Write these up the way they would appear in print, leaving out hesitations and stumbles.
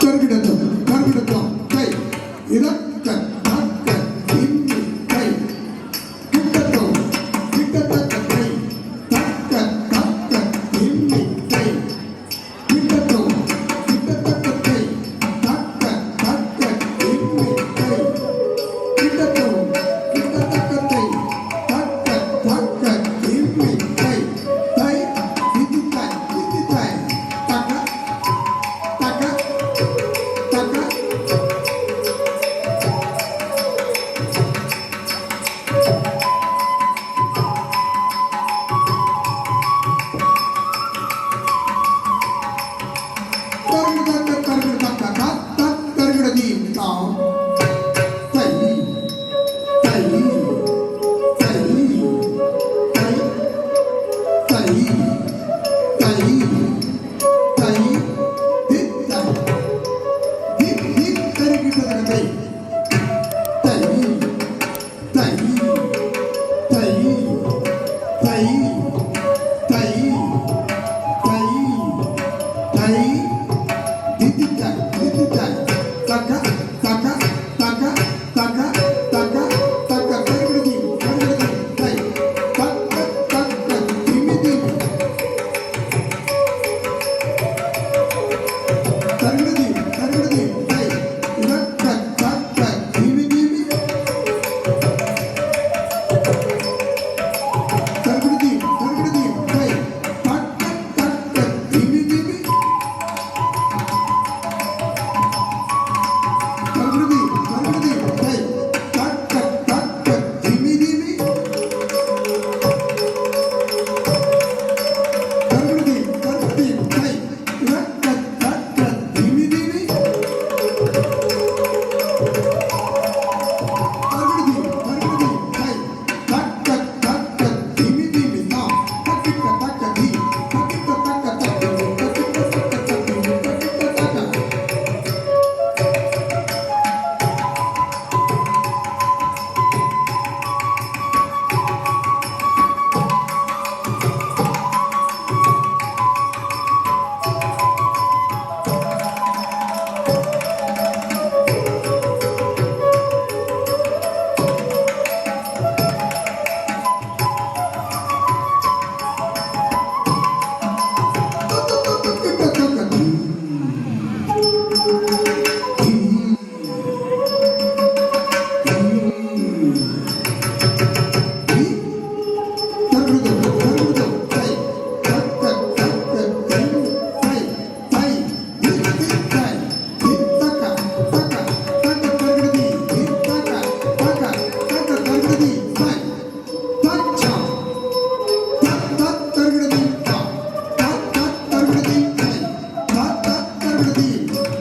ತರ್ಗಿಡತ ತರ್ಗಿಡತ ತೈ ಇದಕ್ಕ ತಕ್ಕ ತಿಮ್ಮಿ ತೈ ಕಿಟ್ಟತೋ ಕಿಟ್ಟತಕ್ಕ ತೈ ತಕ್ಕ ತಕ್ಕ ತಿಮ್ಮಿ ತೈ ಕಿಟ್ಟತೋ ಕಿಟ್ಟತಕ್ಕ ತೈ ತಕ್ಕ ತಕ್ಕ ತಿಮ್ಮಿ ತೈ ಕಿಟ್ಟತೋ ಕಿಟ್ಟತಕ್ಕ ತೈ ತಕ್ಕ ತಕ್ಕ ತಿಮ್ಮಿ ತೈ ತೈ ಇತಿ ತೈ ಇತಿ ತೈ ತಕ್ಕ ತಕ್ಕ ತಕ್ಕ. ತರ್ಗಿಡತಕ್ಕ ತರ್ಗಿಡತಕ್ಕ ತತ್ ತತ್ ತರ್ಗಿಡದಿ ತಾಂ ತೈ ತೈ ತೈ ತೈ ತೈ ತೈ ತೈ ದಿತ್ ತೈ ದಿತ್ ದಿತ್ ತರ್ಗಿಡತಕ್ಕ ತೈ ತೈ ತೈ ತೈ ತೈ ತೈ ತೈ ತೈ ದಿದ್ದಿದ್ದ ದಿದ್ದಿದ್ದ ತಕ ತಕ ತಕ ತಕ ತಕ ತಕ ತರಗಡಿ ತರಗಡಿ ತೈ ತಕ್ಕ ತಕ್ಕ ತಿಮಿ ತಿಮಿ ತರಗಡಿ ತರಗಡಿ ತೈ ಇದಕ್ಕ ತಕ್ಕ ತಿಮಿ ತಿಮಿ ತರಗಡಿ ತರಗಡಿ ತೈ ತಕ್ಕ ತಕ್ಕ ತಿಮಿ ತಿಮಿ ತರಗಡಿ ತರಗಡಿ ತೈ ತಕ್ಕ ತಕ್ಕ ತಿಮಿ ತಿಮಿ ತರಗಡಿ ತರಗಡಿ ತೈ ತಕ್ಕ ತಕ್ಕ ತಿಮಿ ತಿಮಿ ತರಗಡಿ ತರಗಡಿ ತೈ ತಕ್ಕ ತಕ್ಕ ತಿಮಿ ತಿಮಿ ತಾ ತಕ್ಕಿಟ್ಟ ತಕ್ಕ ಧಿ ತಕ್ಕಿಟ್ಟ ತಕ್ಕ ತಕ್ಕ ತಕ್ಕಿಟ್ಟ ತಕ್ಕ ತಕ್ಕ ತಕ್ಕಿಟ್ಟ ತಕ್ಕ.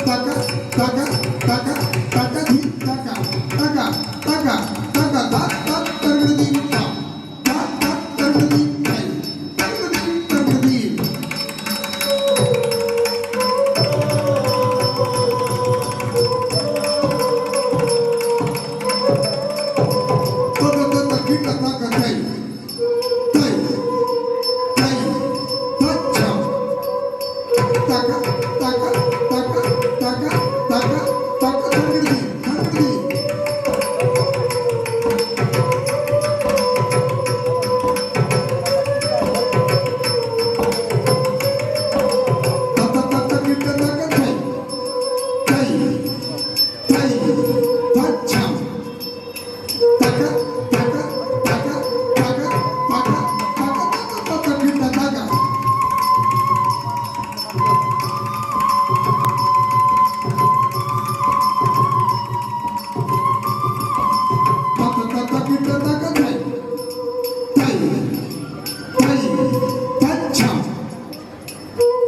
ತಕ ತಕ ತಕ ತಕ ಧಿ ತಕ ತಕ ತಕ ತಕ ತ ತ ತರ್ಗಡಿ ತ ತ ತ ತರ್ಗಡಿ ತೈ ತರ್ಗಡಿ ತರ್ಗಡಿ. ತ ತ ತ ಕಿಟ್ಟ ತಕ ತೈ ತೈ ತೈ ತಚ್ಚ ತಕ ತಕ ತಕ ತಕ ತಕ ತಕ ತರ್ಗಡಿ ತರ್ಗಡಿ. ತತ ತತ ಕಿಟ್ಟ ತಕ ತೈ ತೈ ತೈ ತಚ್ಚ ತಕ ತಕ ತಕ ತಕ ತಕ ತಕ ತಕ ತತ ಕಿಟ್ಟ ತಕ ತತ ತತ ಕಿಟ್ಟ ತಕ ತೈ ತೈ ತೈ ತಚ್ಚ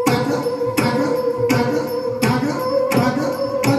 ತಕ ತಕ ತಕ ತಕ ತಕ ತಕ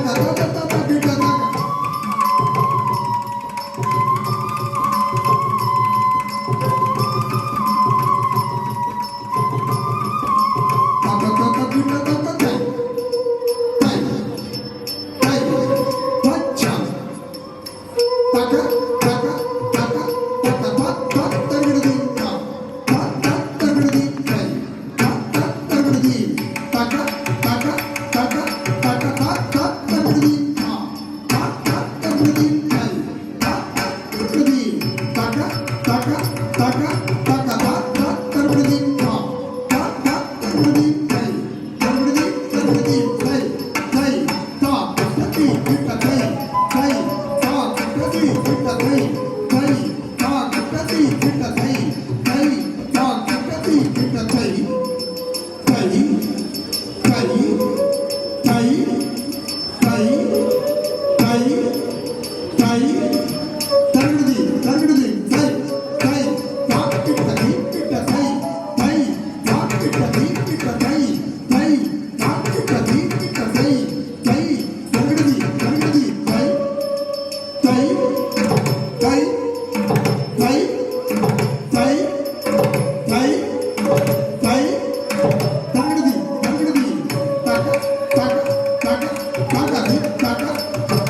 ತಕ ಧಿ ತಕ.